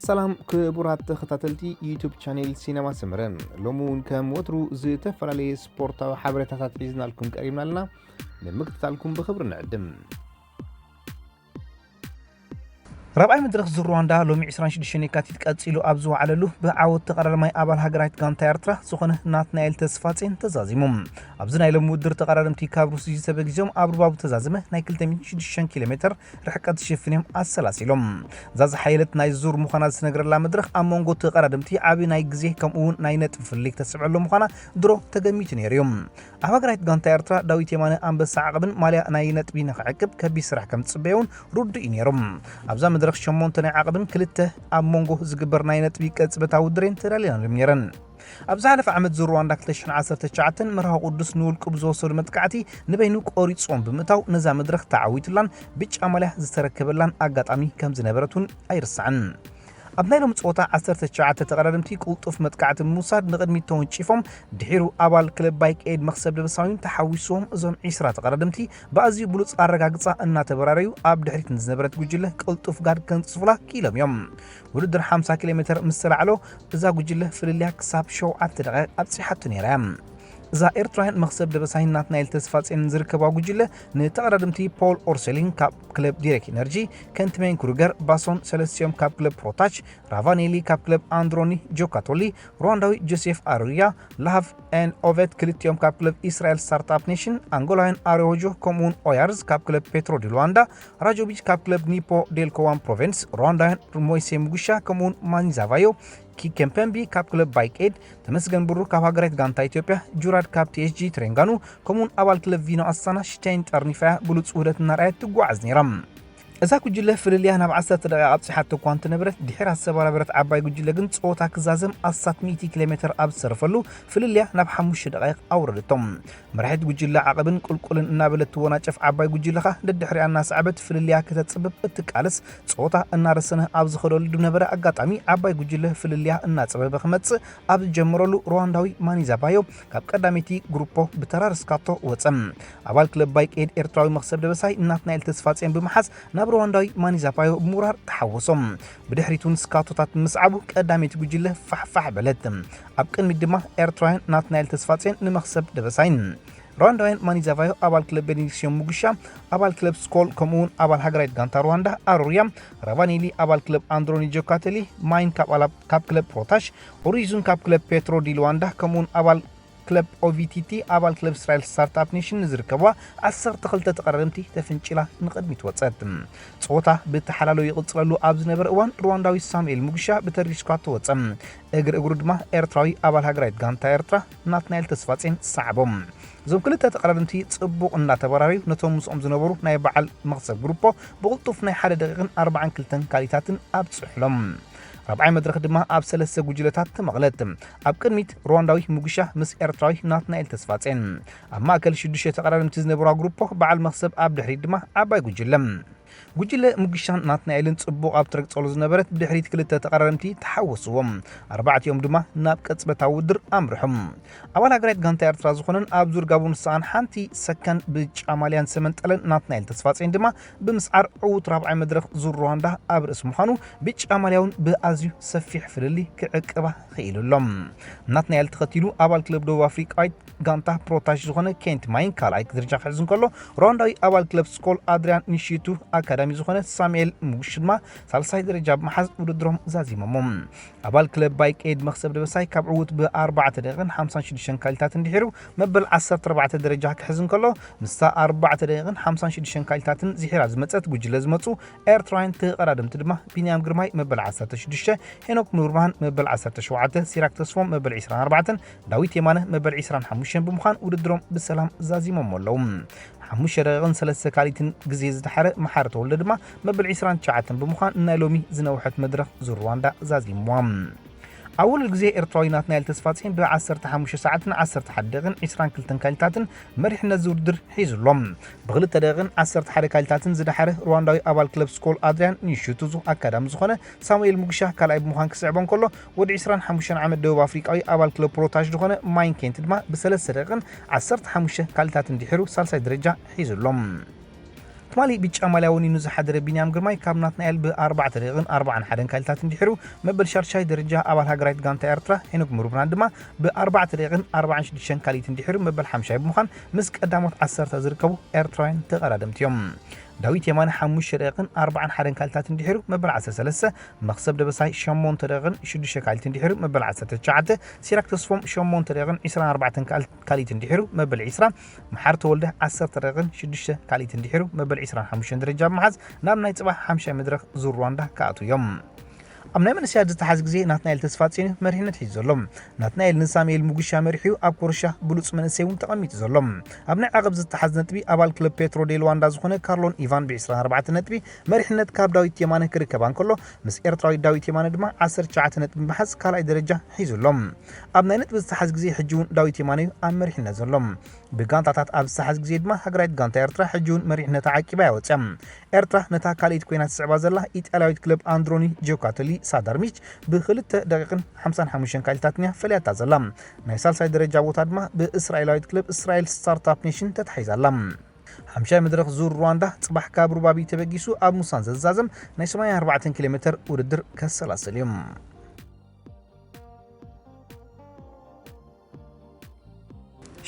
ሰላም ክቡራት ተኸታተልቲ ዩቱብ ቻኔል ሲነማ ሰመረ፣ ሎሚ እውን ከም ወትሩ ዝተፈላለየ ስፖርታዊ ሓበሬታታት ሒዝናልኩም ቀሪብና ኣለና። ንምክትታልኩም ብኽብሪ ንዕድም። ራብዓይ መድረኽ ዙር ሩዋንዳ ሎሚ ዕስራን ሽዱሽተን የካቲት ቀጺሉ ኣብ ዝወዓለሉ፣ ብዓወት ተቐዳዳማይ ኣባል ሃገራዊት ጋንታ ኤርትራ ዝኾነ ናትናኤል ተስፋጼን ተዛዚሙ። ኣብዚ ናይ ሎሚ ውድድር ተቐዳደምቲ ካብ ሩስጂ ዝተበጊሶም ኣብ ሩባቡ ተዛዘመ ናይ ክልተ ሚእትን ሽዱሽተን ኪሎ ሜትር ርሕቀት ዝሽፍን እዮም ኣሰላሲሎም። እዛ ዝሓየለት ናይ ዙር ምዃና ዝተነግረላ መድረኽ ኣብ መንጎ ተቐዳደምቲ ዓቢ ናይ ግዜ ከምኡ እውን ናይ ነጥቢ ፍልልይ ክተስዕበሉ ምዃና ድሮ ተገሚቱ ነይሩ እዩ። ኣብ ሃገራዊት ጋንታ ኤርትራ ዳዊት የማነ ኣንበሳ ዓቕብን ማልያ ናይ ነጥቢ ንኽዕቅብ ከቢድ ስራሕ ከም ዝጽበዮ እውን ርዱእ እዩ ነይሩ። ኣብዛ መድረኽ ሸሞንተ ናይ ዓቕብን ክልተ ኣብ መንጎ ዝግበር ናይ ነጥቢ ቅጽበታዊ ውድድር እየን ተዳልየናሎም ነይረን። ኣብ ዝሓለፈ ዓመት ዙር ሩዋንዳ ክልተ ሽሕን ዓሰርተ ትሽዓተን መርሃዊ ቅዱስ ንውልቁ ብዝወሰዱ መጥቃዕቲ ንበይኑ ቆሪጽዎም ብምእታው ነዛ መድረኽ ተዓዊቱላን ብጫ ማልያ ዝተረከበላን ኣጋጣሚ ከም ዝነበረት እውን ኣይርሳዕን። ኣብ ናይ ሎሚ ጸወታ ዓሰርተ ትሽዓተ ተቐዳደምቲ ቅልጡፍ መጥቃዕቲ ብምውሳድ ንቕድሚት ተወንጪፎም፣ ድሒሩ ኣባል ክለብ ባይክ ኤድ መኽሰብ ደበሳዊን ተሓዊስዎም እዞም ዕስራ ተቐዳደምቲ ብኣዝዩ ብሉጽ ኣረጋግጻ እናተበራረዩ ኣብ ድሕሪት ንዝነበረት ጉጅለ ቅልጡፍ ጋድ ከንጽፉላ ክኢሎም እዮም። ውድድር ሓምሳ ኪሎ ሜትር ምስ ተላዕሎ እዛ ጉጅለ ፍልልያ ክሳብ ሸውዓተ ደቂቕ ኣብጺሓቶ ነይራ እያ። እዛ ኤርትራውያን መኽሰብ ደበሳይን ናትናኤል ተስፋጼንን ዝርከባ ጉጅለ ንተቐዳደምቲ ፖል ኦርሴሊን ካብ ክለብ ዲሬክ ኢነርጂ፣ ከንትሜን ክሩገር ባሶን ሰለስቲኦም ካብ ክለብ ፕሮታች፣ ራቫኔሊ ካብ ክለብ ኣንድሮኒ ጆካቶሊ፣ ሩዋንዳዊ ጆሴፍ ኣሩያ፣ ላሃቭ ኤን ኦቨት ክልቲኦም ካብ ክለብ ኢስራኤል ስታርትኣፕ ኔሽን፣ ኣንጎላውያን ኣሮጆ ከምኡውን ኦያርዝ ካብ ክለብ ፔትሮ ዲ ሉዋንዳ፣ ራጆቪች ካብ ክለብ ኒፖ ዴልኮዋን ፕሮቨንስ፣ ሩዋንዳውያን ሞይሴ ሙጉሻ ከምኡውን ማኒዛቫዮ ኪኬምፐምቢ ካብ ክለብ ባይክ ኤድ፣ ተመስገን ብሩ ካብ ሃገራዊት ጋንታ ኢትዮጵያ፣ ጁራድ ካብ ቲኤስጂ ትሬንጋኑ ከምኡውን ኣባል ክለብ ቪኖ ኣስታና ሽሻይን ጠርኒፋ እያ ብሉጽ ውህደት እናርኣየት ትጓዓዝ ነይራ። እዛ ጉጅለ ፍልልያ ናብ ዓሰርተ ደቂቕ ኣብጺሓቶ እኳ እንተነበረት፣ ድሒር ኣሰባራበረት ዓባይ ጉጅለ ግን ጸወታ ክዛዘም ኣስታት ሚእቲ ኪሎ ሜትር ኣብ ዝተረፈሉ ፍልልያ ናብ ሓሙሽተ ደቂቕ ኣውረደቶም። መራሒት ጉጅለ ዓቐብን ቁልቁልን እናበለት ትወናጨፍ ዓባይ ጉጅለ ኸኣ ደድሕሪኣ እናሰዓበት ፍልልያ ከተጽብብ እትቃለስ፣ ጸወታ እናረሰነ ኣብ ዝኸደሉ ዝነበረ ኣጋጣሚ ዓባይ ጉጅለ ፍልልያ እናጸበበ ክመጽእ ኣብ ዝጀመረሉ ሩዋንዳዊ ማኒዛባዮ ካብ ቀዳመይቲ ግሩፖ ብተራ ርስካቶ ወጸ። ኣባል ክለብ ባይክ ኤድ ኤርትራዊ መኽሰብ ደበሳይ ናትናኤል ተስፋጼን ብምሓዝ ናብ ሩዋንዳዊ ማኒዛባዮ ብምውራር ተሓወሶም። ብድሕሪት እውን ስካቶታት ብምስዓቡ ቀዳመይቲ ጉጅለ ፋሕፋሕ በለት። ኣብ ቅድሚት ድማ ኤርትራውያን ናትናኤል ተስፋጼን ንመኽሰብ ደበሳይን ሩዋንዳውያን ማኒዛቫዮ ኣባል ክለብ ቤኔዲክስዮን ሙጉሻ፣ ኣባል ክለብ ስኮል ከምኡውን ኣባል ሃገራዊት ጋንታ ሩዋንዳ ኣሮሪያ፣ ራቫኔሊ ኣባል ክለብ ኣንድሮኒ ጆካቴሊ፣ ማይን ካብ ኣላብ ካብ ክለብ ፕሮታሽ፣ ኦሪዙን ካብ ክለብ ፔትሮ ዲ ሉዋንዳ ከምኡውን ኣባል ክለብ ኦቪቲቲ ኣባል ክለብ እስራኤል ስታርትኣፕ ኔሽን ንዝርከብዋ ዓሰርተ ክልተ ተቐዳደምቲ ተፍንጭላ ንቕድሚት ወጸት። ጸወታ ብተሓላሎ ይቕጽለሉ ኣብ ዝነበረ እዋን ሩዋንዳዊ ሳሙኤል ሙጉሻ ብተሪስኳ ተወጸ። እግሪ እግሩ ድማ ኤርትራዊ ኣባል ሃገራዊት ጋንታ ኤርትራ ናትናኤል ተስፋጼን ሰዓቦም። እዞም ክልተ ተቐዳደምቲ ጽቡቕ እናተበራረዩ ነቶም ምስኦም ዝነበሩ ናይ በዓል መኽሰብ ግሩፖ ብቕልጡፍ ናይ ሓደ ደቂቕን ኣርባዓን ክልተን ካሊታትን ኣብጽሑሎም። ራብዓይ መድረኽ ድማ ኣብ ሰለስተ ጉጅለታት ተመቕለት። ኣብ ቅድሚት ሩዋንዳዊ ሙጉሻ ምስ ኤርትራዊ ናትናኤል ተስፋጼን። ኣብ ማእከል ሽዱሽተ ተቐዳደምቲ ዝነበራ ግሩፖ በዓል መኽሰብ ኣብ ድሕሪት ድማ ዓባይ ጉጅለ። ጉጅለ ሙጉሻን ናትናኤልን ጽቡቕ ኣብ ትረግጸሉ ዝነበረት ብድሕሪት ክልተ ተቐዳደምቲ ተሓወስዎም። ኣርባዕቲኦም ድማ ናብ ቅጽበታዊ ውድድር ኣምርሖም። ኣባል ሃገራዊት ጋንታ ኤርትራ ዝኾነን ኣብ ዙር ጋቦን ዝሰኣን ሓንቲ ሰከንድ ብጫ ማልያን ዝተመንጠለን ናትናኤል ተስፋጼን ድማ ብምስዓር ዕዉት ራብዓይ መድረኽ ዙር ሩዋንዳ ኣብ ርእሲ ምዃኑ ብጫ ማልያ እውን ብኣዝዩ ሰፊሕ ፍልልይ ክዕቅባ ክኢሉ ኣሎ። ናትናኤል ተኸቲሉ ኣባል ክለብ ደቡብ ኣፍሪቃዊት ጋንታ ፕሮታሽ ዝኾነ ኬንት ማይን ካልኣይ ደረጃ ክሕዝ እንከሎ፣ ሩዋንዳዊ ኣባል ክለብ ስኮል ኣድሪያን ኒሺቱ ኣካዳሚ ዝኾነ ሳሙኤል ሙጉሽ ድማ ሳልሳይ ደረጃ ብምሓዝ ውድድሮም ዛዚሞሞ። ኣባል ክለብ ባይክ ኤድ መኽሰብ ደበሳይ ካብ ዕዉት ብኣርባዕተ ደቂቕን ሓምሳን ሽዱሽተን ካሊታትን ድሒሩ መበል ዓሰርተ ኣርባዕተ ደረጃ ክሕዝ እንከሎ፣ ምስታ ኣርባዕተ ደቂቕን ሓምሳን ሽዱሽተን ካሊታትን ዝሒራ ዝመጸት ጉጅለ ዝመጹ ኤርትራውያን ተቐዳደምቲ ድማ ቢንያም ግርማይ መበል ዓሰርተ ሽዱሽተ፣ ሄኖክ ኑርባህን መበል ዓሰርተ ሸውዓተ፣ ሲራክ ተስፎም መበል ዕስራን ኣርባዕተን፣ ዳዊት የማነ መበል ዕስራን ሓሙሽተን ብምዃን ውድድሮም ብሰላም ዛዚሞም ኣለዉ። ሓሙሽተ ደቂቕን ሰለስተ ካሊትን ግዜ ዝደሓረ መሓሪ ተወልደ ድማ መበል ዕስራን ትሽዓተን ብምዃን ናይ ሎሚ ዝነውሐት መድረኽ ዙር ሩዋንዳ ዛዚምዋ። ኣብ ውሉድ ግዜ ኤርትራዊ ናትናኤል ተስፋጼን ብ ዓሰርተ ሓሙሽተ ሰዓትን ዓሰርተ ሓደ ደቂቕን ዕስራን ክልተን ካሊታትን መሪሕነት ዝውድድር ሒዙ ኣሎ። ብክልተ ደቂቕን ዓሰርተ ሓደ ካሊታትን ዝደሓረ ሩዋንዳዊ ኣባል ክለብ ስኮል ኣድሪያን ኒሹቱዙ ኣካዳሚ ዝኾነ ሳሙኤል ሙጉሻ ካልኣይ ብምዃን ክስዕቦ እንከሎ፣ ወዲ ዕስራን ሓሙሽተን ዓመት ደቡብ ኣፍሪቃዊ ኣባል ክለብ ፕሮታሽ ዝኾነ ማይን ኬንት ድማ ብሰለስተ ደቂቕን ዓሰርተ ሓሙሽተ ካሊታትን ድሒሩ ሳልሳይ ደረጃ ሒዙ ኣሎ። ትማሊ ብጫ ማልያ ወኒኑ ዝሓደረ ቢንያም ግርማይ ካብ ናትናኤል ብ ኣርባዕተ ደቂቕን ኣርባዓን ሓደን ካሊታት እንድሕሩ መበል ሻድሻይ ደረጃ ኣባል ሃገራዊት ጋንታ ኤርትራ ሄኖክ ምሩብናን ድማ ብ ኣርባዕተ ደቂቕን ኣርባዓን ሽዱሽተን ካሊት እንድሕሩ መበል ሓምሻይ ብምዃን ምስ ቀዳሞት ዓሰርተ ዝርከቡ ኤርትራውያን ተቐዳደምቲ እዮም። ዳዊት የማነ ሓሙሽተ ደቂቕን ኣርባዓን ሓደን ካሊታት እንድሕሩ መበል ዓሰርተ ሰለስተ፣ መኽሰብ ደበሳይ ሸሞንተ ደቂቕን ሽዱሽተ ካሊት እንድሕሩ መበል ዓሰርተ ትሽዓተ፣ ሲራክ ተስፎም ሸሞንተ ደቂቕን ዕስራን ኣርባዕተን ካል- ካሊት እንድሕሩ መበል ዕስራ፣ መሓር ተወልደ ዓሰርተ ደቂቕን ሽዱሽተ ካሊት እንድሕሩ መበል ዕስራን ሓሙሽተን ደረጃ ብምሓዝ ናብ ናይ ጽባሕ ሓምሻይ መድረኽ ዙር ሩዋንዳ ክኣትዉ እዮም። ኣብ ናይ መንእሰያት ዝተሓዝ ግዜ ናትናኤል ተስፋጽዮን እዩ መሪሕነት ሒዙ ዘሎ። ናትናኤል ንሳሙኤል ሙጉሻ መሪሑ እዩ ኣብ ኮርሻ ብሉጽ መንእሰይ እውን ተቐሚጡ ዘሎ። ኣብ ናይ ዓቐብ ዝተሓዝ ነጥቢ ኣባል ክለብ ፔትሮ ዴ ሉዋንዳ ዝኾነ ካርሎን ኢቫን ብ ዕስራን ኣርባዕተን ነጥቢ መሪሕነት ካብ ዳዊት የማነ ክርከባ እንከሎ፣ ምስ ኤርትራዊ ዳዊት የማነ ድማ ዓሰርተ ትሽዓተ ነጥቢ ብምሓዝ ካልኣይ ደረጃ ሒዙ ኣሎ። ኣብ ናይ ነጥቢ ዝተሓዝ ግዜ ሕጂ እውን ዳዊት የማነ እዩ ኣብ መሪሕነት ዘሎ። ብጋንታታት ኣብ ዝተሓዝ ግዜ ድማ ሃገራዊት ጋንታ ኤርትራ ሕጂ እውን መሪሕነታ ዓቂባ እያ ወፅያ። ኤርትራ ነታ ካልኣይቲ ኮይና ትስዕባ ዘላ ኢጣልያዊት ክለብ ኣንድሮኒ ጆካቶሊ ሳዳርሚች ብክልተ ደቂቕን ሓምሳን ሓሙሽተን ካሊታትን እያ ፈሊያታ ዘላ። ናይ ሳልሳይ ደረጃ ቦታ ድማ ብእስራኤላዊት ክለብ እስራኤል ስታርታፕ ኔሽን ተታሒዛ ኣላ። ሓምሻይ መድረኽ ዙር ሩዋንዳ ጽባሕ ካብ ሩባቢ ተበጊሱ ኣብ ሙሳን ዘዛዘም ናይ ሰማንያን ኣርባዕተን ኪሎ ሜተር ውድድር ከሰላስል እዩ።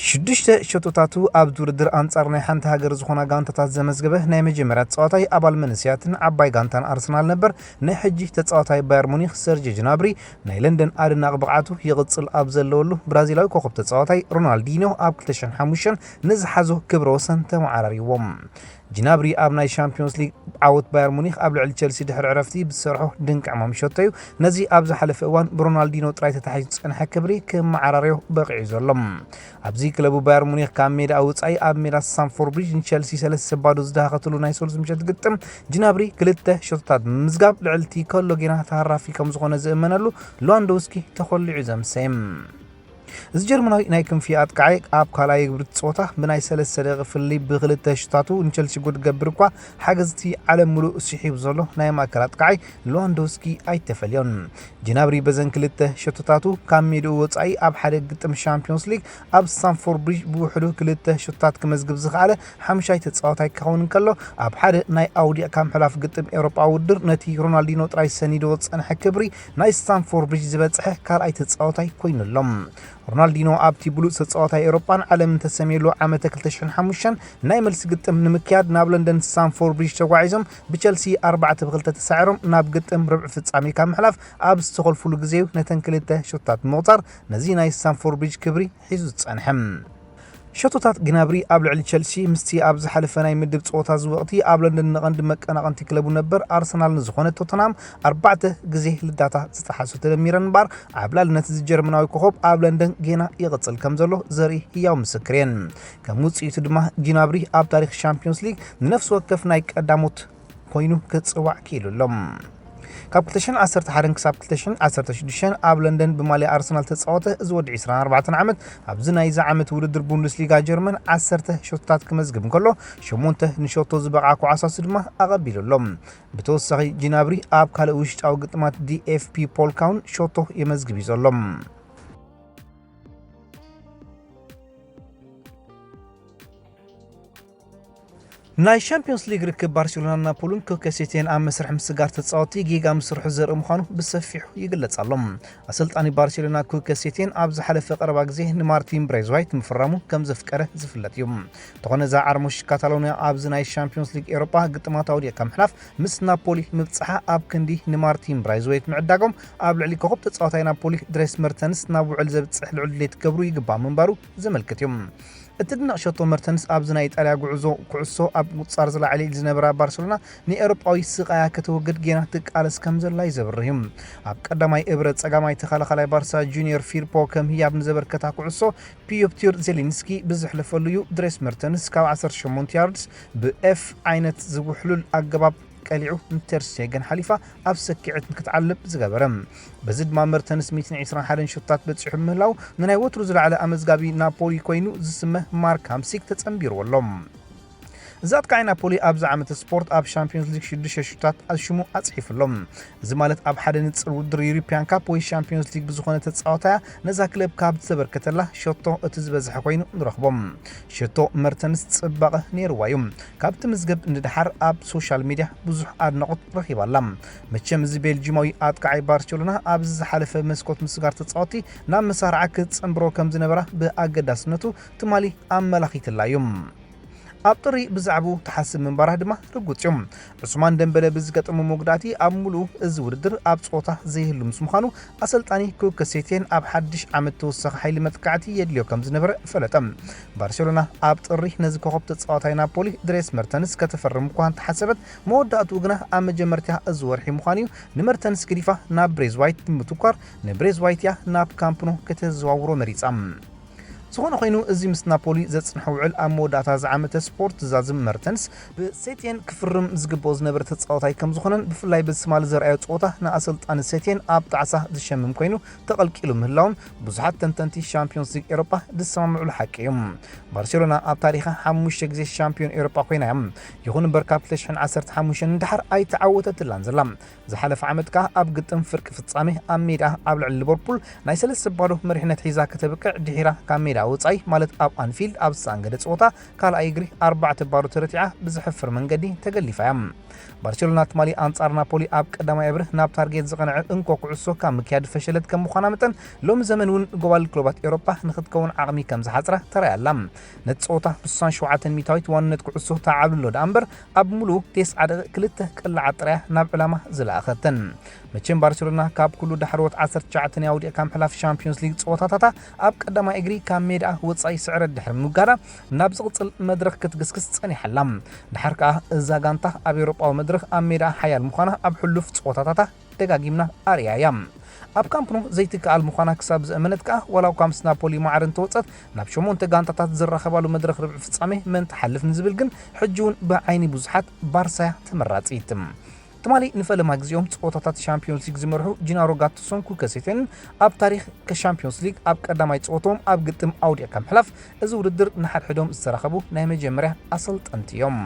ሽዱሽተ ሸቶታቱ ኣብዚ ውድድር ኣንጻር ናይ ሓንቲ ሃገር ዝኾና ጋንታታት ዘመዝገበ ናይ መጀመርያ ተጻዋታይ ኣባል መንእሰያትን ዓባይ ጋንታን ኣርሰናል ነበር፣ ናይ ሕጂ ተጻዋታይ ባየር ሙኒክ ሰርጀ ጅናብሪ ናይ ለንደን ኣደናቂ ብቕዓቱ ይቕጽል ኣብ ዘለወሉ፣ ብራዚላዊ ኮኸብ ተጻዋታይ ሮናልዲኖ ኣብ ክልተ ሽሕን ሓሙሽተን ንዝሓዞ ክብረ ወሰን ተመዓራሪዎም። ጅናብሪ ኣብ ናይ ሻምፒዮንስ ሊግ ዓወት ባየር ሙኒክ ኣብ ልዕሊ ቸልሲ ድሕሪ ዕረፍቲ ብዝሰርሖ ድንቂ ዕማም ሸቶ እዩ። ነዚ ኣብ ዝሓለፈ እዋን ብሮናልዲኖ ጥራይ ተታሒዙ ዝጸንሐ ክብሪ ክመዓራርዮ በቒዑ ዘሎ። ኣብዚ ክለቡ ባየር ሙኒክ ካብ ሜዳ ወጻኢ ኣብ ሜዳ ስታንፎርድ ብሪጅ ንቸልሲ ሰለስተ ባዶ ዝደሃኸትሉ ናይ ሰሉስ ምሸት ግጥም፣ ጅናብሪ ክልተ ሸቶታት ብምምዝጋብ ልዕሊ እቲ ከሎ ጌና ተሃራፊ ከም ዝኾነ ዝእመነሉ ሉዋንዶውስኪ ተኾሊዑ ዘምሰየ። እዚ ጀርመናዊ ናይ ክንፊ ኣጥቃዓይ ኣብ ካልኣይ ግብሪ ጸወታ ብናይ ሰለስተ ደቂቕ ፍልልይ ብክልተ ሽታቱ ንቸልሲ ጎል ክገብር እኳ ሓገዝቲ ዓለም ምሉእ ስሒቡ ዘሎ ናይ ማእከል ኣጥቃዓይ ሉዋንዶውስኪ ኣይተፈልዮን። ጅናብሪ በዘን ክልተ ሸቶታቱ ካብ ሜድኡ ወጻኢ ኣብ ሓደ ግጥም ሻምፒዮንስ ሊግ ኣብ ስታንፎርድ ብሪጅ ብውሕዱ ክልተ ሸቶታት ክመዝግብ ዝኸኣለ ሓምሻይ ተጻዋታይ ክኸውን እንከሎ፣ ኣብ ሓደ ናይ ኣውዲቕካ ምሕላፍ ግጥም ኤውሮጳ ውድድር ነቲ ሮናልዲኖ ጥራይ ሰኒድዎ ዝጸንሐ ክብሪ ናይ ስታንፎርድ ብሪጅ ዝበጽሐ ካልኣይ ተጻዋታይ ኮይኑ ኣሎ። ሮናልዲኖ ኣብቲ ብሉጽ ተጻዋታይ ኤውሮጳን ዓለምን ተሰምየሉ ዓመተ ክልተ ሽሕን ሓሙሽተን ናይ መልሲ ግጥም ንምክያድ ናብ ለንደን ስታንፎርድ ብሪጅ ተጓዒዞም ብቸልሲ ኣርባዕተ ብክልተ ተሳዒሮም ናብ ግጥም ርብዒ ፍጻሜ ካብ ምሕላፍ ኣብ ዝተኾልፉሉ ግዜ እዩ ነተን ክልተ ሸቶታት ብምቑጻር ነዚ ናይ ስታንፎርድ ብሪጅ ክብሪ ሒዙ ዝጸንሐ። ሸቶታት ግናብሪ ኣብ ልዕሊ ቸልሲ ምስቲ ኣብ ዝሓለፈ ናይ ምድብ ጸወታ ዝወቕቲ ኣብ ለንደን ንቐንዲ መቀናቐንቲ ክለቡ ነበር ኣርሰናል ንዝኾነ ቶተንሃም ኣርባዕተ ግዜ ልዳታ ዝጠሓሶ ተደሚረን እምበኣር ዓብላልነት እዚ ጀርመናዊ ኮኸብ ኣብ ለንደን ጌና ይቕጽል ከም ዘሎ ዘርኢ ህያው ምስክር እየን። ከም ውጽኢቱ ድማ ጂናብሪ ኣብ ታሪኽ ሻምፒዮንስ ሊግ ንነፍሲ ወከፍ ናይ ቀዳሞት ኮይኑ ክጽዋዕ ክኢሉ ኣሎ። ካብ ክልተ ሽሕን ዓሰርተ ሓደን ክሳብ ክልተ ሽሕን ዓሰርተ ሽዱሽተን ኣብ ለንደን ብማልያ ኣርሰናል ተጻወተ። እዚ ወዲ ዕስራን ኣርባዕተን ዓመት ኣብዚ ናይዚ ዓመት ውድድር ቡንደስሊጋ ጀርመን ዓሰርተ ሸቶታት ክመዝግብ እንከሎ፣ ሸሞንተ ንሸቶ ዝበቕዓ ኳዕሳሱ ድማ ኣቐቢሉ ኣሎ። ብተወሳኺ ጂናብሪ ኣብ ካልእ ውሽጣዊ ግጥማት ዲ ኤፍ ፒ ፖልካውን ሸቶ የመዝግብ እዩ ዘሎ። ናይ ሻምፒዮንስ ሊግ ርክብ ባርሴሎናን ናፖልን ኮከብ ሴቴን ኣብ መስርሕ ምስጋር ተጻወትቲ ጌጋ ምስርሑ ዘርኢ ምዃኑ ብሰፊሑ ይግለጽ ኣሎ። ኣሰልጣኒ ባርሴሎና ኮከብ ሴቴን ኣብ ዝሓለፈ ቀረባ ግዜ ንማርቲን ብሬዝዋይት ምፍራሙ ከም ዘፍቀረ ዝፍለጥ እዩ። እንተኾነ እዛ ዓርሞሽ ካታሎንያ ኣብዚ ናይ ሻምፒዮንስ ሊግ ኤውሮጳ ግጥማት ኣውዲቕካ ምሕላፍ ምስ ናፖሊ ምብጽሓ ኣብ ክንዲ ንማርቲን ብሬዝዋይት ምዕዳጎም ኣብ ልዕሊ ኮኸብ ተጻዋታይ ናፖሊ ድሬስ መርተንስ ናብ ውዕል ዘብጽሕ ልዑል ድሌት ክገብሩ ይግባእ ምንባሩ ዘመልክት እዩ። እቲ ድንቕ ሸቶ መርተንስ ኣብዚ ናይ ኢጣልያ ጉዕዞ ኩዕሶ ኣብ ምቁጽጻር ዝለዓለ ኢድ ዝነበራ ባርሰሎና ንኤውሮጳዊ ስቓያ ከተወግድ ጌና ትቃለስ ከም ዘላ እዩ ዘብርህ እዩ። ኣብ ቀዳማይ እብረ ጸጋማይ ተኸላኻላይ ባርሳ ጁኒየር ፊርፖ ከም ህያብ ንዘበርከታ ኩዕሶ ፒዮትር ዜሊንስኪ ብዘሕለፈሉ እዩ ድሬስ መርተንስ ካብ ዓሰርተ ሸሞንተ ያርድስ ብኤፍ ዓይነት ዝውሕሉል ኣገባብ ቀሊዑ ንተር ስቴገን ሓሊፋ ኣብ ሰኪዐት ንክትዓልብ ዝገበረ። በዚ ድማ መርተንስ ሚእትን ዕስራን ሓደን ሸቶታት በጺሑ ምህላው ንናይ ወትሩ ዝለዓለ ኣመዝጋቢ ናፖሊ ኮይኑ ዝስመ ማርክ ሃምሲክ ተጸንቢርዎ ኣሎ። እዚ ኣጥቃዓይ ናፖሊ ኣብዚ ዓመት ስፖርት ኣብ ሻምፒዮንስ ሊግ ሽዱሽተ ሽቶታት ሽሙ ኣጽሒፉ ኣሎ። እዚ ማለት ኣብ ሓደ ንጽር ውድድር ዩሮፒያን ካፕ ወይ ሻምፒዮንስ ሊግ ብዝኾነ ተጻዋታያ ነዛ ክለብ ካብ ዝተበርከተላ ሸቶ እቲ ዝበዝሐ ኮይኑ ንረኽቦ። ሸቶ መርተንስ ጽባቐ ነይርዋ እዩ። ካብቲ መዝገብ ንድሓር ኣብ ሶሻል ሚድያ ብዙሕ ኣድናቖት ረኺባ ኣላ። መቸም እዚ ቤልጂማዊ ኣጥቃዓይ ባርሴሎና ኣብዚ ዝሓለፈ መስኮት ምስጋር ተጻወቲ ናብ መሳርዓ ክጽንብሮ ከም ዝነበራ ብኣገዳስነቱ ትማሊ ኣመላኺትላ እዩ። ኣብ ጥሪ ብዛዕባኡ ትሓስብ ምንባራ ድማ ርጉጽ እዩ። ዑስማን ደምበለ ብዝገጠሞ መጉዳእቲ ኣብ ምሉኡ እዚ ውድድር ኣብ ጸወታ ዘይህሉ ምስ ምዃኑ ኣሰልጣኒ ኩከ ሴቴን ኣብ ሓድሽ ዓመት ተወሳኺ ሓይሊ መጥቃዕቲ የድልዮ ከም ዝነበረ ፈለጠ። ባርሴሎና ኣብ ጥሪ ነዚ ኮኸብ ተጻዋታይ ናፖሊ ድሬስ መርተንስ ከተፈርም እኳ እንተሓሰበት፣ መወዳእትኡ ግና ኣብ መጀመርታ እዚ ወርሒ ምዃኑ እዩ ንመርተንስ ግዲፋ ናብ ብሬዝ ዋይት ብምትኳር ንብሬዝ ዋይት እያ ናብ ካምፕኖ ከተዘዋውሮ መሪጻ። ዝኾነ ኮይኑ እዚ ምስ ናፖሊ ዘጽንሖ ውዕል ኣብ መወዳእታ ዝዓመተ ስፖርት ዝዛዝም መርተንስ ብሴቴን ክፍርም ዝግብኦ ዝነበረ ተጻዋታይ ከም ዝኾነን ብፍላይ በዚ ትማሊ ዘርኣዮ ጸወታ ንኣሰልጣኒ ሴቴን ኣብ ጣዕሳ ዝሸምም ኮይኑ ተቐልቂሉ ምህላውን ብዙሓት ተንተንቲ ሻምፒዮንስ ሊግ ኤሮጳ ዝሰማምዑሉ ሓቂ እዩ። ባርሴሎና ኣብ ታሪኻ ሓሙሽተ ግዜ ሻምፒዮን ኤሮጳ ኮይና እያ። ይኹን እምበር ካብ ክልተ ሽሕን ዓሰርተ ሓሙሽተን ንድሓር ኣይተዓወተትላን ዘላ። ዝሓለፈ ዓመት ከኣ ኣብ ግጥም ፍርቂ ፍጻሜ ኣብ ሜዳ ኣብ ልዕሊ ሊቨርፑል ናይ ሰለስተ ባዶ መሪሕነት ሒዛ ከተብቅዕ ድሒራ ካብ ሜዳ ወጻኢ ማለት ኣብ ኣንፊልድ ኣብ ዝተኣንገደ ጸወታ ካልኣይ እግሪ ኣርባዕተ ባዶ ተረቲዓ ብዘሕፍር መንገዲ ተገሊፋ እያ። ባርሴሎና ትማሊ ኣንጻር ናፖሊ ኣብ ቀዳማይ እብሪ ናብ ታርጌት ዝቐንዐ እንኮ ኩዕሶ ካብ ምክያድ ፈሸለት ከም ምዃና መጠን ሎሚ ዘመን እውን ጎባል ክለባት ኤውሮጳ ንክትከውን ዓቕሚ ከም ዝሓጽራ ተራእያ ኣላ። ነቲ ጸወታ ብ ስሳን ሸውዓተን ሚታዊት ዋንነት ኩዕሶ ተዓብልሎ ደኣ እምበር ኣብ ምሉኡ ቴስዓ ደቂቕ ክልተ ቅላዓት ጥራያ ናብ ዕላማ ዝለኣኸተን። መቸም ባርሴሎና ካብ ኩሉ ዳሕረዎት ዓሰርተ ትሽዓተ ናይ ኣውዲቕካ ምሕላፍ ሻምፒዮንስ ሊግ ጸወታታታ ኣብ ቀዳማይ እግሪ ካብ ሜዳ ወጻኢ ስዕረት ድሕሪ ምውጋዳ ናብ ዝቕጽል መድረኽ ክትግስግስ ጸኒሓ ኣላ። ድሓር ከኣ እዛ ጋንታ ኣብ ኤውሮጳዊ መድረኽ ኣብ ሜዳ ሓያል ምዃና ኣብ ሕሉፍ ጸወታታታ ደጋጊምና ኣርእያ እያ። ኣብ ካምፕ ኑ ዘይትከኣል ምዃና ክሳብ ዝእመነት ከኣ ዋላ እኳ ምስ ናፖሊ ማዕረ እንተወጸት ናብ ሸሞንተ ጋንታታት ዝራኸባሉ መድረኽ ርብዒ ፍጻሜ መን ትሓልፍ ንዝብል ግን ሕጂ እውን ብዓይኒ ብዙሓት ባርሳያ ተመራጺት። ትማሊ ንፈለማ ግዜኦም ጸወታታት ሻምፒዮንስ ሊግ ዝመርሑ ጂናሮ ጋቱሶን ኩከ ሴቴንን ኣብ ታሪኽ ከሻምፒዮንስ ሊግ ኣብ ቀዳማይ ጸወትኦም ኣብ ግጥም ኣውዲቕካ ምሕላፍ እዚ ውድድር ንሓድሕዶም ዝተራኸቡ ናይ መጀመርያ ኣሰልጠንቲ እዮም።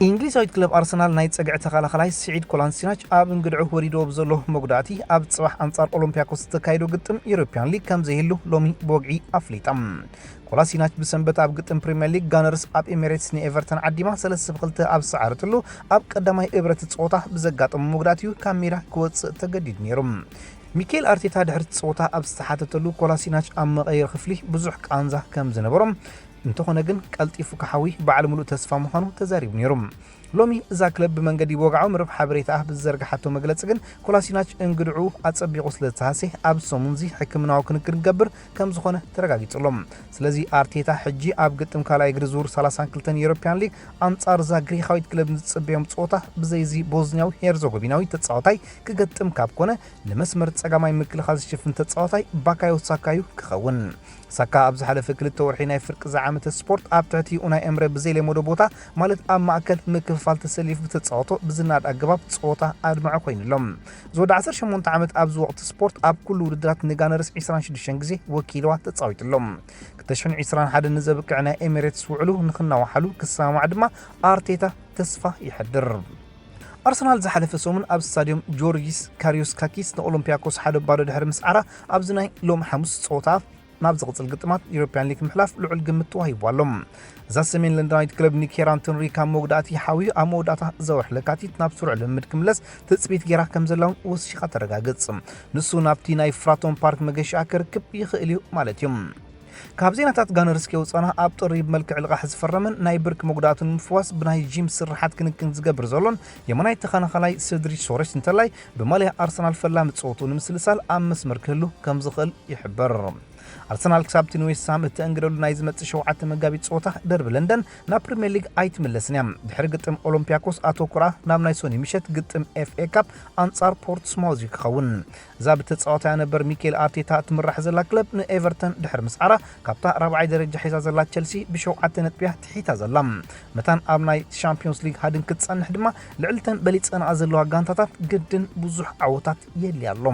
እንግሊዛዊት ክለብ ኣርሰናል ናይ ጸግዒ ተኸላኸላይ ስዒድ ኮላሲናች ኣብ እንግድዑ ወሪድዎ ብዘሎ መጉዳእቲ ኣብ ጽባሕ ኣንጻር ኦሎምፒያኮስ ዝተካየዶ ግጥም ዩሮፕያን ሊግ ከም ዘይህሉ ሎሚ ብወግዒ ኣፍሊጣ። ኮላሲናች ብሰንበት ኣብ ግጥም ፕሪምየር ሊግ ጋነርስ ኣብ ኤሚሬትስ ንኤቨርተን ዓዲማ ሰለስተ ብ ክልተ ኣብ ዝሰዓረትሉ ኣብ ቀዳማይ እብረቲ ጸወታ ብዘጋጠሞ መጉዳእቲ እዩ ካብ ሜዳ ክወጽእ ተገዲዱ ነይሩ። ሚኬል ኣርቴታ ድሕሪ እቲ ጸወታ ኣብ ዝተሓተተሉ ኮላሲናች ኣብ መቐየሪ ክፍሊ ብዙሕ ቃንዛ ከም ዝነበሮ እንተኾነ ግን ቀልጢፉ ክሓዊ በዓል ምሉእ ተስፋ ምዃኑ ተዛሪቡ ነይሩ። ሎሚ እዛ ክለብ ብመንገዲ ወግዓዊ መርብ ሓበሬታ ብዝዘርግሓቶ መግለጺ ግን ኮላሲናች እንግድዑ ኣጸቢቑ ስለ ዝተሃስየ ኣብዚ ሰሙንዚ ሕክምናዊ ክንክን ክገብር ከም ዝኾነ ተረጋጊጹ ኣሎ። ስለዚ ኣርቴታ ሕጂ ኣብ ግጥም ካልኣይ እግሪ ዙር ሰላሳን ክልተን ዩሮፕያን ሊግ ኣንጻር እዛ ግሪኻዊት ክለብ ንዝጽበዮም ጸወታ ብዘይዚ ቦዝንያዊ ሄርዞጎቪናዊ ተጻዋታይ ክገጥም ካብ ኮነ ንመስመር ጸጋማይ ምክልኻል ዝሽፍን ተጻዋታይ ባካዮ ሳካ እዩ ክኸውን። ሳካ ኣብ ዝሓለፈ ክልተ ወርሒ ናይ ፍርቂ ዝዓመተ ስፖርት ኣብ ትሕቲ ኡናይ ኤምረ ብዘይለመዶ ቦታ ማለት ኣብ ማእከል ምክፍፋል ተሰሊፉ ብተጻወቶ ብዝናድ ኣገባብ ጸወታ ኣድማዒ ኮይኑ ኣሎ። ዝወዲ ዓሰርተ ሸሞንተ ዓመት ኣብዚ ወቕቲ ስፖርት ኣብ ኩሉ ውድድራት ንጋነርስ ዕስራን ሽዱሽተን ግዜ ወኪልዋ ተጻዊቱ ኣሎ። ክልተ ሽሕን ዕስራን ሓደን ንዘብቅዕ ናይ ኤሚሬትስ ውዕሉ ንኽናዋሓሉ ክሰማማዕ ድማ ኣርቴታ ተስፋ ይሕድር። ኣርሰናል ዝሓለፈ ሰሙን ኣብ ስታድዮም ጆርጊስ ካሪዮስካኪስ ንኦሎምፒያኮስ ሓደ ባዶ ድሕሪ ምስዓራ ኣብዚ ናይ ሎም ሓሙስ ጸወታ ናብ ዝቕጽል ግጥማት ዩሮፕያን ሊግ ምሕላፍ ልዑል ግምት ተዋሂቡ ኣሎ። እዛ ሰሜን ለንደናዊት ክለብ ንኬራን ትንሪ ካብ መጉዳእቲ ሓውዩ ኣብ መወዳእታ ዘወርሒ ለካቲት ናብ ስሩዕ ልምምድ ክምለስ ትጽቢት ጌራ ከም ዘላ እውን ወሲኻ ተረጋግጽ። ንሱ ናብቲ ናይ ፍራቶን ፓርክ መገሻ ክርክብ ይኽእል እዩ ማለት እዩ። ካብ ዜናታት ጋነርስ ከውጻና ኣብ ጥሪ ብመልክዕ ልቓሕ ዝፈረመን ናይ ብርክ መጉዳእቱ ንምፍዋስ ብናይ ጂም ስርሓት ክንክን ዝገብር ዘሎን የማናይ ተኸናኸላይ ስድሪ ሶረሽ እንተላይ ብማልያ ኣርሰናል ፈላሚ ጸወቱ ንምስልሳል ኣብ መስመር ክህሉ ከም ዝኽእል ይሕበር። ኣርሰናል ክሳብ እቲ ንዌስትሃም እተእንግደሉ ናይ ዝመጽእ ሸውዓተ መጋቢት ጸወታ ደርቢ ለንደን ናብ ፕሪምየር ሊግ ኣይትምለስን እያ። ድሕሪ ግጥም ኦሎምፒያኮስ ኣተኩራ ናብ ናይ ሶኒ ምሸት ግጥም ኤፍ ኤ ካፕ ኣንጻር ፖርትስማውዝ እዩ ክኸውን። እዛ ብተጻዋታይ ነበር ሚኬል ኣርቴታ እትምራሕ ዘላ ክለብ ንኤቨርተን ድሕሪ ምስዓራ ካብታ ራብዓይ ደረጃ ሒዛ ዘላ ቸልሲ ብሸውዓተ ነጥብያ ትሒታ ዘላ። መታን ኣብ ናይ ሻምፒዮንስ ሊግ ሃድን ክትጸንሕ ድማ ልዕልተን በሊጸንኣ ዘለዋ ጋንታታት ግድን ብዙሕ ዓወታት የድልያ ኣሎ።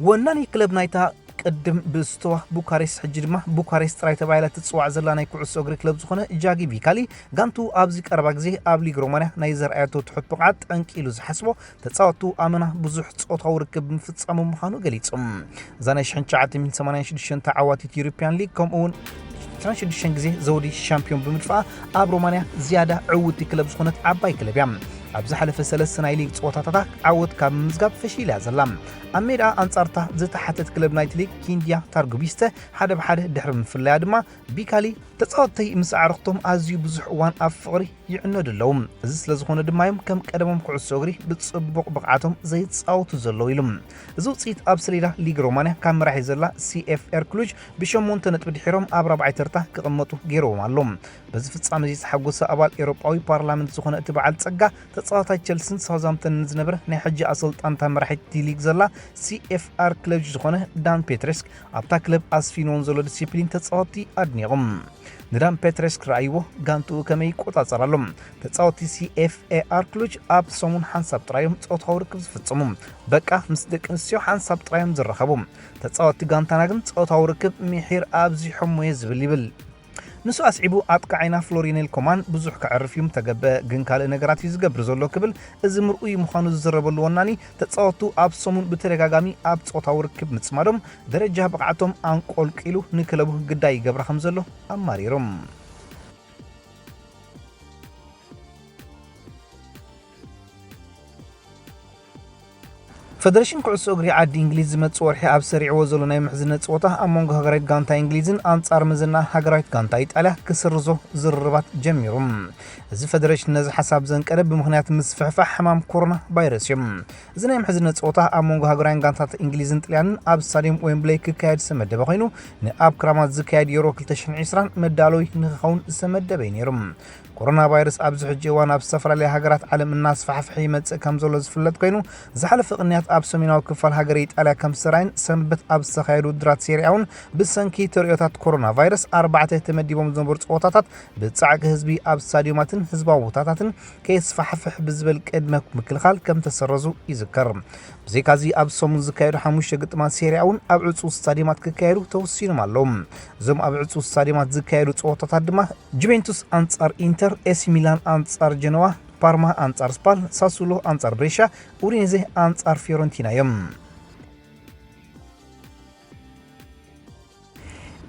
ወናኒ ክለብ ናይታ ቅድም ብስቶዋ ቡካሬስት፣ ሕጂ ድማ ቡካሬስት ጥራይ ተባሂላ ትጽዋዕ ዘላ ናይ ኩዕሶ እግሪ ክለብ ዝኾነ ጃጊ ቪካሊ፣ ጋንቱ ኣብዚ ቀረባ ግዜ ኣብ ሊግ ሮማንያ ናይ ዘርኣየቶ ትሑት ብቕዓት ጠንቂ ኢሉ ዝሓስቦ ተጻወቱ ኣመና ብዙሕ ጾታዊ ርክብ ምፍጻሙ ምዃኑ ገሊጹ። እዛ ናይ ሽሕን ትሽዓተ ሚእትን ሰማንያን ሽዱሽተን ተዓዋቲት ዩሮፕያን ሊግ ከምኡ እውን ዕስራን ሽዱሽተን ግዜ ዘውዲ ሻምፒዮን ብምድፋኣ ኣብ ሮማንያ ዝያዳ ዕውቲ ክለብ ዝኾነት ዓባይ ክለብ እያ። ኣብ ዝሓለፈ ሰለስተ ናይ ሊግ ጸወታታታ ዓወት ካብ ምምዝጋብ ፈሺላ እያ ዘላ። ኣብ ሜዳኣ ኣንጻርታ ዝተሓተት ክለብ ናይቲ ሊግ ኪንድያ ታርጉቢስተ ሓደ ብሓደ ድሕሪ ምፍላያ ድማ ቢካሊ ተጻወትተይ ምስ ኣዕርኽቶም ኣዝዩ ብዙሕ እዋን ኣብ ፍቕሪ ይዕነዱ ኣለዉ። እዚ ስለ ዝኾነ ድማ እዮም ከም ቀደሞም ኩዕሶ እግሪ ብጽቡቕ ብቕዓቶም ዘይጻወቱ ዘለዉ ኢሉ። እዚ ውጽኢት ኣብ ሰሌዳ ሊግ ሮማንያ ካብ መራሒ ዘላ ሲኤፍኤር ክሉጅ ብሸሞንተ ነጥቢ ድሒሮም ኣብ ራብዓይ ተርታ ክቕመጡ ገይርዎም ኣሎ። በዚ ፍጻመ እዚ ዝተሓጎሰ ኣባል ኤውሮጳዊ ፓርላመንት ዝኾነ እቲ በዓል ጸጋ ተጻዋታይ ቸልሲን ሳውዝሃምፕተንን ዝነበረ ናይ ሕጂ ኣሰልጣንታ መራሒት ሊግ ዘላ ሲኤፍኣር ክለጅ ዝኾነ ዳን ፔትሬስክ ኣብታ ክለብ ኣስፊንዎም ዘሎ ዲሲፕሊን ተጻወትቲ ኣድኒቑ። ንዳን ፔትሬስክ ረኣይዎ ጋንትኡ ከመይ ይቆጻጸር ኣሎ። ተጻወትቲ ሲኤፍኤኣር ክሉጅ ኣብ ሰሙን ሓንሳብ ጥራዮም ጾታዊ ርክብ ዝፍጽሙ። በቃ ምስ ደቂ ኣንስትዮ ሓንሳብ ጥራዮም ዝራኸቡ። ተጻወትቲ ጋንታና ግን ጾታዊ ርክብ ምሒር ኣብዚሖሞ እየ ዝብል ይብል። ንሱ ኣስዒቡ ኣጥቃዓይና ፍሎሪኔል ኮማን ብዙሕ ከዕርፍ እዩ ምተገበ፣ ግን ካልእ ነገራት እዩ ዝገብር ዘሎ ክብል እዚ ምርኡይ ምዃኑ ዝዝረበሉ ወናኒ ተጻወቱ ኣብ ሰሙን ብተደጋጋሚ ኣብ ጾታዊ ርክብ ምጽማዶም ደረጃ ብቕዓቶም ኣንቆልቂሉ ንክለቡ ግዳይ ይገብራ ከም ዘሎ ኣማሪሩ። ፈደረሽን ኩዕሶ እግሪ ዓዲ እንግሊዝ ዝመጽእ ወርሒ ኣብ ሰሪዕዎ ዘሎ ናይ ምሕዝነት ጸወታ ኣብ መንጎ ሃገራዊት ጋንታ እንግሊዝን ኣንጻር መዘና ሃገራዊት ጋንታ ኢጣልያ ክስርዞ ዝርርባት ጀሚሩ። እዚ ፈደረሽን ነዚ ሓሳብ ዘንቀደ ብምኽንያት ምስፍሕፋሕ ሕማም ኮሮና ቫይረስ እዩ። እዚ ናይ ምሕዝነት ጸወታ ኣብ መንጎ ሃገራውያን ጋንታት እንግሊዝን ጥልያንን ኣብ ስታድየም ዌምብለይ ክካየድ ዝተመደበ ኮይኑ፣ ንኣብ ክራማት ዝካየድ ዩሮ ክልተ ሽሕን ዕስራን መዳለዊ ንክኸውን ዝተመደበ እዩ ነይሩ። ኮሮና ቫይረስ ኣብዚ ሕጂ እዋን ኣብ ዝተፈላለያ ሃገራት ዓለም እናስፋሕፍሐ ይመጽእ ከም ዘሎ ዝፍለጥ ኮይኑ፣ ዝሓለፈ ቅንያት ኣብ ሰሜናዊ ክፋል ሃገረ ኢጣልያ ከም ዝተራእየን ሰንበት ኣብ ዝተኻየዱ ውድድራት ሴሪያ እውን ብሰንኪ ተርእዮታት ኮሮና ቫይረስ ኣርባዕተ ተመዲቦም ዝነበሩ ጸወታታት ብጻዕቂ ህዝቢ ኣብ ስታድዮማትን ህዝባዊ ቦታታትን ከየስፋሕፍሕ ብዝብል ቅድመ ምክልኻል ከም ተሰረዙ ይዝከር። ብዘይካዚ ኣብ ሰሙን ዝካየዱ ሓሙሽተ ግጥማት ሴሪያ እውን ኣብ ዕጹ ስታድዮማት ክካየዱ ተወሲኖም ኣለዉ። እዞም ኣብ ዕጹ ስታድዮማት ዝካየዱ ጸወታታት ድማ ጁቬንቱስ ኣንጻር ኢንተር፣ ኤሲ ሚላን ኣንጻር ጀነዋ፣ ፓርማ ኣንጻር ስፓል፣ ሳሱሎ ኣንጻር ብሬሻ፣ ኡዲኔዜ ኣንጻር ፊዮረንቲና እዮም።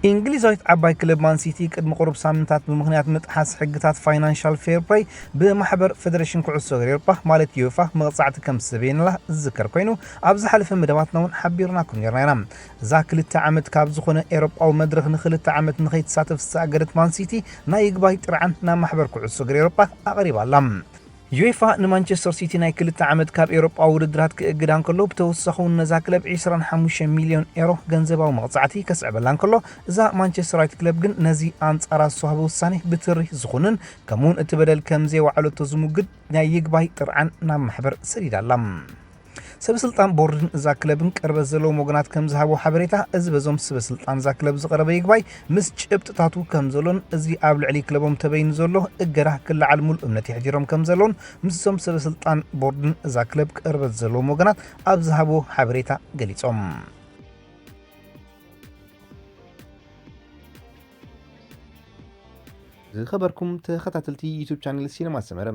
እንግሊዛዊት ዓባይ ክለብ ማን ሲቲ ቅድሚ ቁሩብ ሳምንታት ብምኽንያት ምጥሓስ ሕግታት ፋይናንሻል ፌር ፕለይ ብማሕበር ፈደረሽን ኩዕሶ እግሪ ኤውሮጳ ማለት ዩኤፋ መቕጻዕቲ ከም ዝተበየነላ ዝዝከር ኮይኑ፣ ኣብ ዝሓለፈ መደባትና እውን ሓቢርናኩም ነርና ኢና። እዛ ክልተ ዓመት ካብ ዝኾነ ኤውሮጳዊ መድረኽ ንኽልተ ዓመት ንኸይትሳተፍ ዝተኣገደት ማን ሲቲ ናይ ይግባይ ጥርዓን ናብ ማሕበር ኩዕሶ እግሪ ኤውሮጳ ኣቕሪባ ኣላ። ዩኤፋ ንማንቸስተር ሲቲ ናይ ክልተ ዓመት ካብ ኤውሮጳዊ ውድድራት ክእግዳ እንከሎ፣ ብተወሳኺ እውን ነዛ ክለብ ዕስራን ሓሙሽተ ሚልዮን ኤሮ ገንዘባዊ መቕጻዕቲ ከስዕበላ እንከሎ፣ እዛ ማንቸስተራዊት ክለብ ግን ነዚ ኣንጻራ ዝተዋህበ ውሳኔ ብትሪ ዝኹንን ከምኡውን እቲ በደል ከም ዘየዋዕለቶ ዝሙግት ናይ ይግባይ ጥርዓን ናብ ማሕበር ሰዲዳ ኣላ። ሰብ ስልጣን ቦርድን እዛ ክለብን ቅርበት ዘለዎም ወገናት ከም ዝሃቦ ሓበሬታ፣ እዚ በዞም ስበ ስልጣን እዛ ክለብ ዝቐረበ ይግባይ ምስ ጭብጥታቱ ከም ዘሎን እዚ ኣብ ልዕሊ ክለቦም ተበይኑ ዘሎ እገዳ ክለዓል ሙሉእ እምነት የሕዲሮም ከም ዘለውን ምስዞም ስበ ስልጣን ቦርድን እዛ ክለብ ቅርበት ዘለዎም ወገናት ኣብ ዝሃቦ ሓበሬታ ገሊጾም። ዝኸበርኩም ተኸታተልቲ ዩቱብ ቻነል ሲነማ ሰመረ፣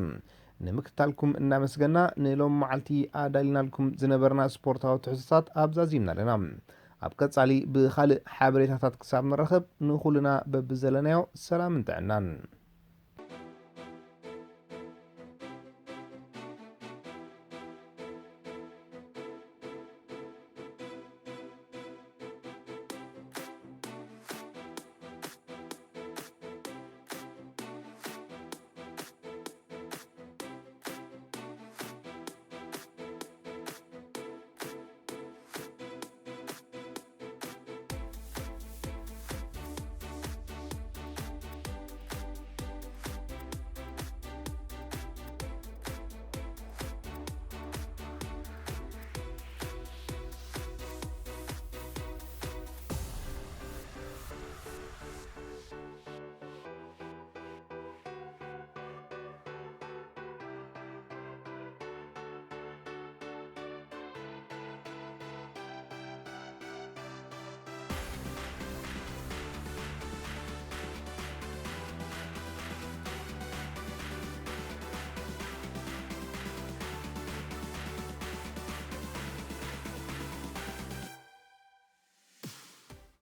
ንምክትታልኩም እናመስገና፣ ንሎም መዓልቲ ኣዳሊናልኩም ዝነበርና ስፖርታዊ ትሕዝቶታት ኣብዛ ዚምና ኣለና። ኣብ ቀጻሊ ብኻልእ ሓበሬታታት ክሳብ ንራኸብ፣ ንኹልና በብዘለናዮ ሰላምን ጥዕናን።